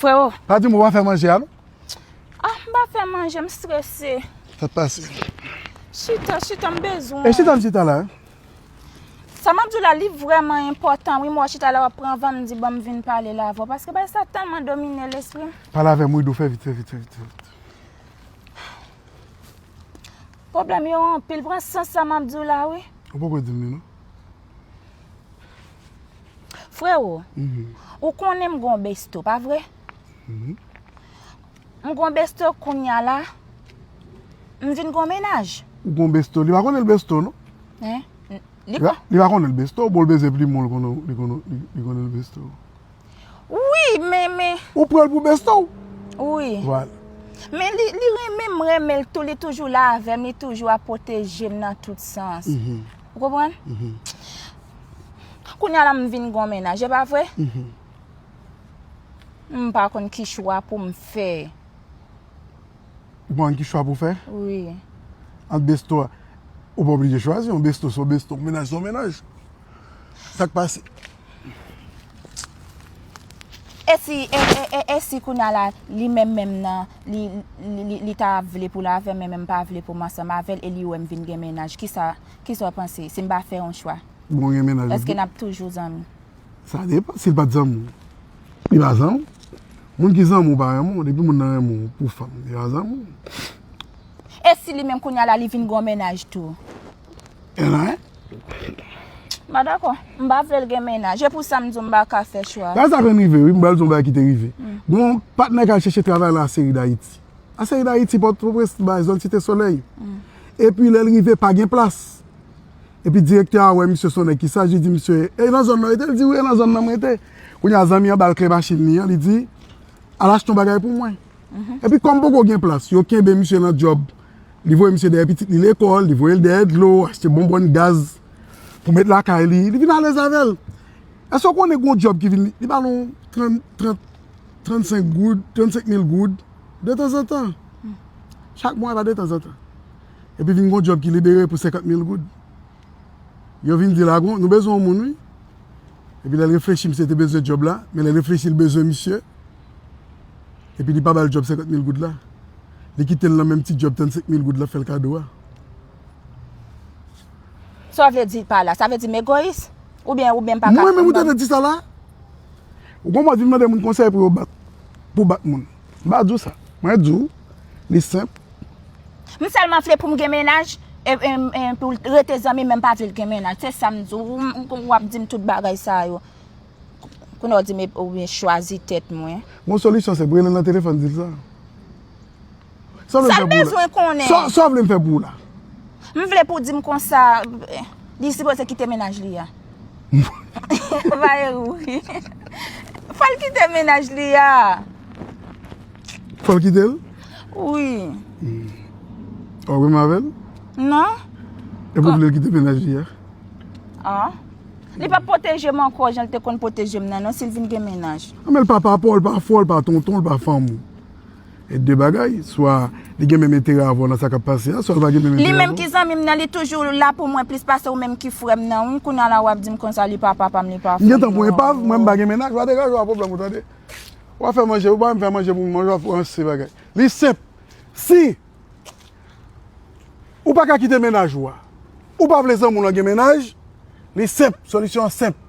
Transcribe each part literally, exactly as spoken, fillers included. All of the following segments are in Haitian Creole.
Freo. Pa di m ou pa fè manje a non. Ah, m pa fè manje, m strese. Sa t pase? Chita, chita, m bezwen. E chita m chita la. Sa m ap di w la, li vrèman enpòtan wi. M wè w chita la w ap pran van, m di ban m vin pale la avè w. Paske bagay sa tèlman domine lespri m. Pale avè m wi, Dou, fè vit, fè vit, fè vit, fè vit. Pwoblèm yo anpil, pran sans sa m ap di w la wi. Ou poko di m li non. Freo, ou konnen m gon besto, pa vre? M gon besto kounya la, m vin gon mennaj. Ou gon besto, li pa konnen l besto non. Hein? Li pa konnen l besto, bon l beze plim mwen li konnen li konnen li konnen l besto. Wi, men, men. Ou pran l pou besto w? Wi. Vwala. Men li, li renmen m renmen l tou, li toujou la avè m, li toujou ap pwoteje m nan tout sans. Ou konprann? Kounye a la m vin gon mennaj, e pa vre? M pa konn ki chwa pou m fè. Ou pa konn ki chwa pou w fè? Wi. Ant besto a, ou pa oblije chwazi, yon besto se yon besto, yon mennaj se yon mennaj. Sa k pase? E si, e, e, e, e si kounye a la, li menm menm nan, li, li, li, li ta vle pou l avè m, men menm pa vle pou m ansanm avè l, e li wè m vin gen mennaj, kisa, kisa w panse si m pa fè yon chwa? Bon, gen mennaj. Èske n ap toujou zanmi? Sa depann. Si l pa t zanmi w, li pa zanmi w. Moun ki zanmi w pa renmen w. Depi moun nan renmen w pou fanm, li pa zanmi w. E si li menm kounye a la, li vin gon mennaj tou? E nan, en? M pa dakò. M pa vle l gen mennaj. E pou sa m di w m pa ka fè chwa. Bagay sa konn rive, wi. M pral di w yon bagay ki te rive. Gon patnè k al chèche travay nan Laseri Dayiti. Laseri Dayiti, Pòtoprens, bay zòn Site Solèy. Epi lè l rive, pa gen plas. Epi direktè a wè misye se yon nèg ki saj, li di misye, e nan zòn nan w rete? Li di wi, e nan zòn nan m rete. Kounye a zanmi an ba l kle machin li an, li di, al achte yon bagay pou mwen. Epi kòm poko gen plas, yo kenbe misye nan djòb. Li voye misye dèyè pitit li lekòl, li voye l dèyè dlo, achte bonbòn gaz pou met lakay li. Li vin alèz avè l. Èske w konnen gon djòb ki vin, li ba l yon trant, trant, trannsenk goud, trannsenk mil goud, detanzantan. Chak mwa, e pa detanzantan. Epi vin gon djòb ki libere pou senkant mil goud. Yo vin di l, a gon, nou bezwen yon moun, wi. Epi lè l reflechi, misye te bezwen djòb la, men lè l reflechi, l bezwen misye. Epi li pa ba l djòb senkant mil goud la. Li kite l nan menm ti djòb trannsenk mil goud la, fè l kado a. Sa w vle di pa la? Sa vle di m egoyis? Oubyen, oubyen m pa ka. Mwen menm ou te vle di sa la? Ou konprann, vin mande moun konsèy pou yo bat, pou bat moun. M pa di w sa. Mwen di w, li senp. M sèlman vle pou m gen mennaj, e, e, e, pou l rete zanmi, men m pa vle l gen mennaj. Se sa m di w. W, w, w ap di m tout bagay sa yo. Kounye a w di m e, oubyen chwazi tèt mwen. Bon, solisyon senp, rele l nan telefòn, di l sa. Sa w vle m fè pou ou la? Sa l bezwen konnen. Sa, sa w vle m fè pou ou la? M vle pou w di m konsa, li sipoze kite mennaj li a. Vayou wi. Fò l kite mennaj li a. Fò l kite l? Wi. Ou renmen avè l? Non. Epi w vle l kite mennaj li a? Ah. Li p ap pwoteje m ankò jan l te konn pwoteje m nan non si l vin gen mennaj. Ah, men l pa papa w, l pa frè w, l pa tonton w, l pa fanm ou. E de bagay, swa li gen menm enterè avè w nan sa k ap pase a, swa l pa gen menm enterè avè w. Li menm ki zanmi m nan, li toujou la pou mwen plis pase ou menm ki frè m nan wi. Kounye a la w ap di m konsa li pa papa m, li pa frè m. M gentan pran epav, mwen m pa gen mennaj, pa degaje w a pwoblèm ou tande. W ap fè manje, ou pa menm fè manje pou mwen, w ap ranse bagay. Li senp. Si ou pa ka kite mennaj ou a, ou pa vle zanmi w lan gen mennaj, li senp, solisyon an senp.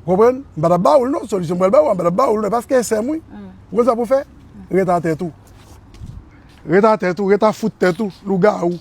Ou konprann? M pa t ap ba ou l non, solisyon m pral ba ou a, m pa t ap ba ou l non, paske e sè m wi. Ou konn sa pou w fè? Ret a tèt ou. Ret a tèt ou, ret a fout tèt ou, lougawou.